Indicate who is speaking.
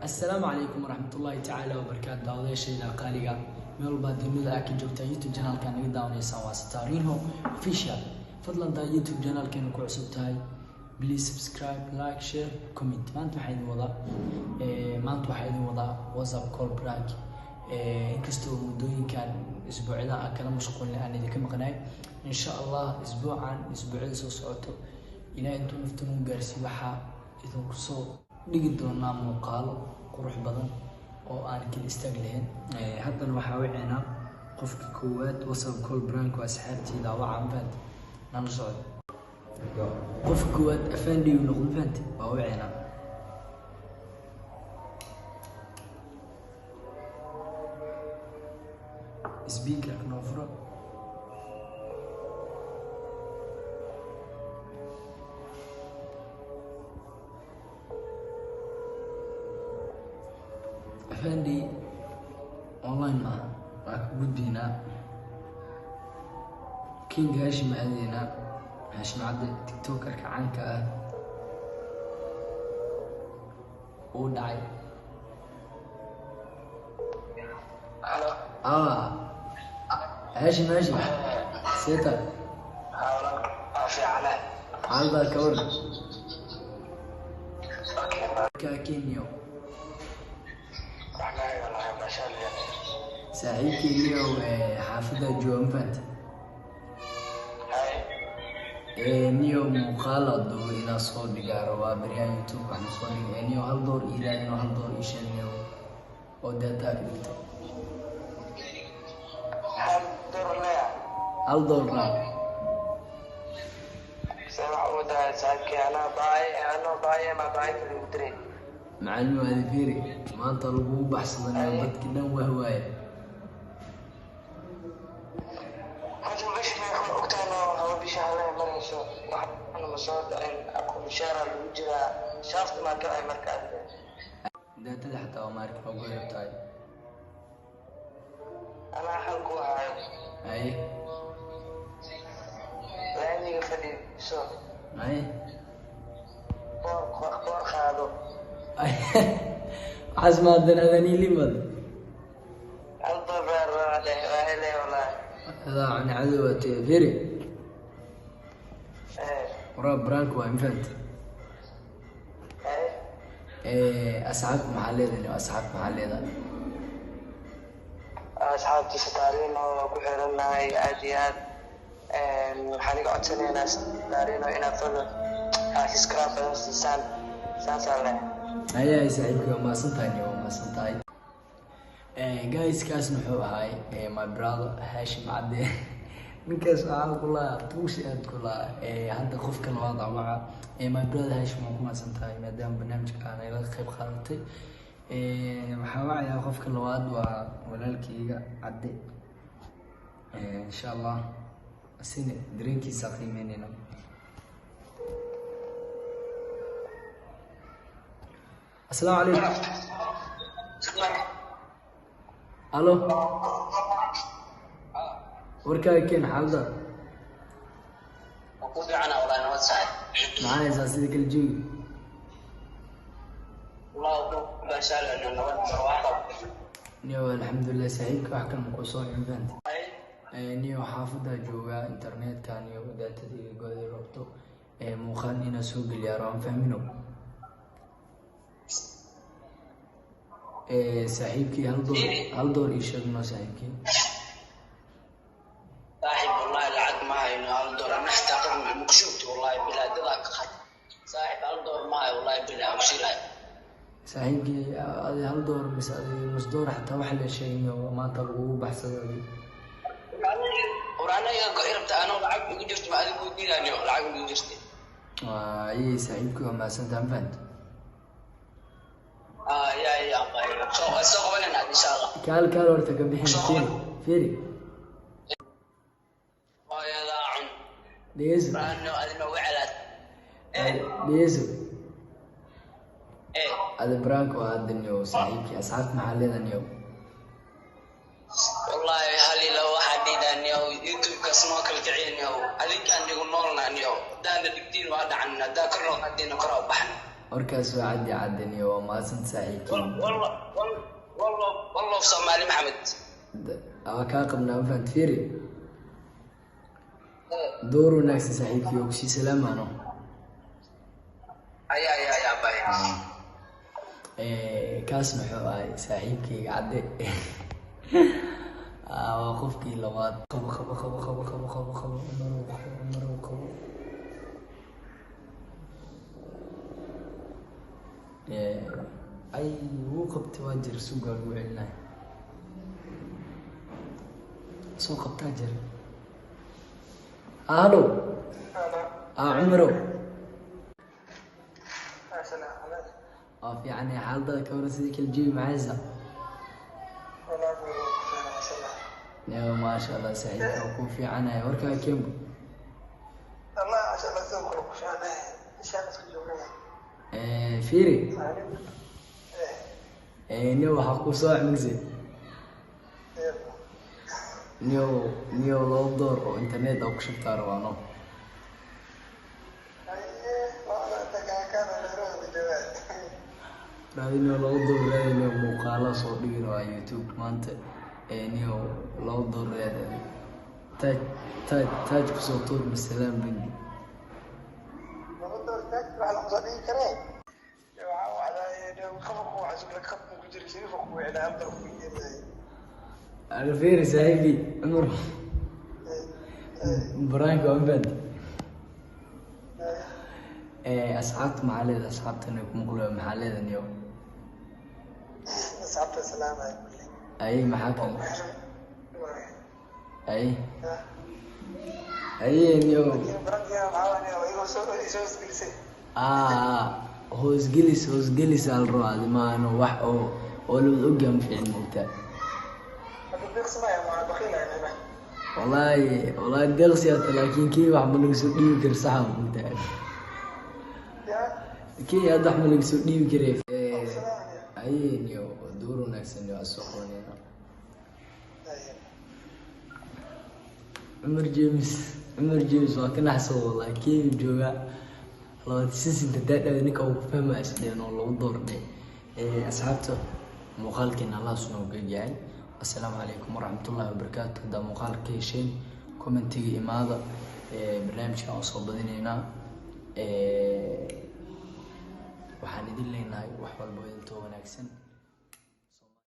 Speaker 1: Asalaamu calaykum waraxmatullaahi tacaala wabarakaatu. Daawadayaashayda qaaliga, meel walbaa dunida aa ka joogtaa, YouTube channelka naga daawanaysaan waa Satarinho Official. Fadlan daa YouTube channelkeena ku cusub tahay, please subscribe, like, share, comment. Maanta waxaa idin wadaa WhatsApp call prank. Inkastoo muddooyinkan isbuucyada aan kala mashquulnay, aan idinka maqnaay, insha Allah isbuucan, isbuucyada soo socoto, Ilaah intuu nafta nagu gaarsiiyo, waxaa idinku soo dhigi doonaa muuqaalo qurux badan oo aan kala istaag lahayn. Haddana waxaa waceynaa qofka koowaad, WhatsApp call prank, waa asxaabteyda waca. Mafahant? Nala socdo. Qofka koowaad afandi uu noqdo, mafahant? Waa waceynaa. Speakerka noo furo. Afandi online maaha, waa ka gudbaynaa. King Hashim aadeynaa, Hashim Cadde, TikTokerka caanka ah, uu dhacay. Ah, Hashim, Hashim, seeta xaalada ka waran ka Kenya? Saaxiibkeyniyow, xaafadda jooga, ma fahanta? Niyo muuqaala duuba inaa soo dhigaa rabaa baryahan YouTube waxaan soo dhigay. Niyo hal door ii raadin oo hal door ii sheeg niyo, oo data ka dhigto hal door ra. Macalin waadi fiiri, maanta lagugu baxsadanayo, dadki dhan wah waaye.
Speaker 2: Hadda bisha meeqa ogtahay? Haba bisha hale marayso, waxaana ma soo dhicin, mushaara lagu jiraa, shaafta maa kacay marka.
Speaker 1: Datada xataa waa maarka ugu yartahay.
Speaker 2: Anaa xal ku hayo.
Speaker 1: Haye.
Speaker 2: Laamiga fadhiiso.
Speaker 1: Haye.
Speaker 2: Boor boor qaado.
Speaker 1: Waxaas maadan adaniilimad.
Speaker 2: Hal dollar waa leh, waa hele wallaahi.
Speaker 1: Adaa cuni cadow waatee, fiiri.
Speaker 2: Eh.
Speaker 1: Waraa prank waa, mafahanta?
Speaker 2: Eh.
Speaker 1: Asxaabta maxaa leedahay? Asxaabta maxaa leedahay?
Speaker 2: Asxaabta Sataarino waa ku xirannahay aad iyo aad. Waxaan iga codsanaynaa Sataarino inaad fadlan subscribe badan siisaan, saasaan leh.
Speaker 1: Ayaa saaxiibkay, waa mahadsan tahay, waa mahadsan tahay. Guys, kaasna wuxuu ahay my brother Hashim Cadde. Ninkaas waxaa ku lahaa tuushi aad ku lahaa. Hadda qofka labaad aan waca. My brother Hashim, waa ku mahadsan tahay maadaama barnaamijka aan ila qayb qaadatay. Waxaa wacayaa qofka labaad, waa walaalkayga Cadde. Insha Allah asina dareenkiisa qiimeynayna. Asalaamu calaykum. Alo, warkaaga keen, xaalada?
Speaker 2: Ku fiicana wallaahi, nabad saaxiib.
Speaker 1: Maxaa haysaa? Sida kala joogi?
Speaker 2: Wallahi baashaal, nabad barwaaqo.
Speaker 1: Niyo alxamdulilah saaxiibka, wax kale makuu soo xun, fahanta? Niyo xaafaddaa joogaa, internetka niyo datada iyo gooday rabto, muuqaal inaa soo geliyaa rabaan, fahmino? Saaxiibkii, hal door, hal door ii sheegno saaxiibkii.
Speaker 2: Saaxiib, wallahi lacag ma hayno, hal door ana xitaa qof muqshubti, wallahi bilaa dadaa ka qad saaxiib, hal door ma hayo, wallahi bilaa ogsilahay.
Speaker 1: Saaxiibkii, adi hal door mise adi nus door xataa wax la sheegno, maanta lagugu baxsado adi.
Speaker 2: War anaga go-i rabta, anoo lacag igu jirto ma adigu diidaaniyo lacag igu jirta.
Speaker 1: Ayay saaxiibkii, waa mahadsantaha, ma fahanta?
Speaker 2: Ya ya, soo soo qabanayna insha Allah.
Speaker 1: Kaal kaal, horta ka bixin, fiiri fiiri.
Speaker 2: Hooyadaa cun.
Speaker 1: Dhegeyso.
Speaker 2: Ano adina uga celaad.
Speaker 1: Dhegeyso.
Speaker 2: Eh.
Speaker 1: Adi prank waa hadda niyo saaxiibkii, asxaabta maxaa leedahay niyo?
Speaker 2: Wallahi hal ila waxaa dhiidaa niyow, YouTube-kaas noo kala kiciya niyow, adinkaan nigu noolna niyow, haddaana dhigtiin waa dhacan, haddaa kor noo qaadiina kor u baxan.
Speaker 1: Warkaas waa caddi cadaniyo, waa mahadsan saaxiibkii.
Speaker 2: Wallof Soomaali Maxamed.
Speaker 1: Waa kaa qabnaa, ma fahant? Fiiri, door wanaagsan saaxiibkii, oo kusii salaamaano.
Speaker 2: Ayaa ayaa ayaa bay.
Speaker 1: Kaasna wuxuu ahay saaxiibkayga Cadde. Waa qofkii labaad. Qabo, qabo, qabo, qabo, qabo, qabo, qabo, Cumarow, qabo, Cumarow, qabo. Ay, wuu qabtay, waa jir sugaa lagu celinaya, soo qabtaa jir. Halo, Cumarow. Waa fiican xaaladada, ka waran? Sidii kala jawi maxaysa? Ya, maasha Allah saaxiibka, ku fiicanaya warkaa kembo. Fiiri, niyo waxaa ku soo cmigse niyo, niyo 2 door oo internet oo ku shubtaa rabaano. Raadiniyo 2 door, raadiniyo muuqaala soo dhigi rabaa YouTube maanta. Niyo 2 door raadi, taaj taaj taaj kusoo tuur masalaam bangi. Fiiri saaxiibkii Cumar, baraanka waa mafahant. Asxaabta maxaa leeda? Asxaabtana ku maqlo, maxaa leeda niyo? Ay, maxaa kale? Ay aye niyo, hoosgelis, hoosgelis aa la rabaa adi maano wax oo lawada ogyaha ma fiicin, moogtaa? Wallaahi wallaahi deeqsi hata, laakiin kii wax ma laga soo dhiibi karo, saxa moogtaa? Kii hadda wax ma laga soo dhiibi kare. Aye niyo, door wanaagsan niyo, soo qabanayna. Cumar James, Cumar James waa ka naxsan wallahi. Kenya joogaa, 26 hadaa dhawda ninka uu ku fahmaya isdheen oo lagu doordhay. Asxaabta, muuqaalkeena Allah sunoo geegyahay. Assalaamu calaykum waraxmatullahi wabarakaatu. Haddaa muuqaal ka hesheen, commentiga imaada. Barnaamijkan waan soo badinaynaa. Waxaan idin leenahay wax walbo idintoo wanaagsan.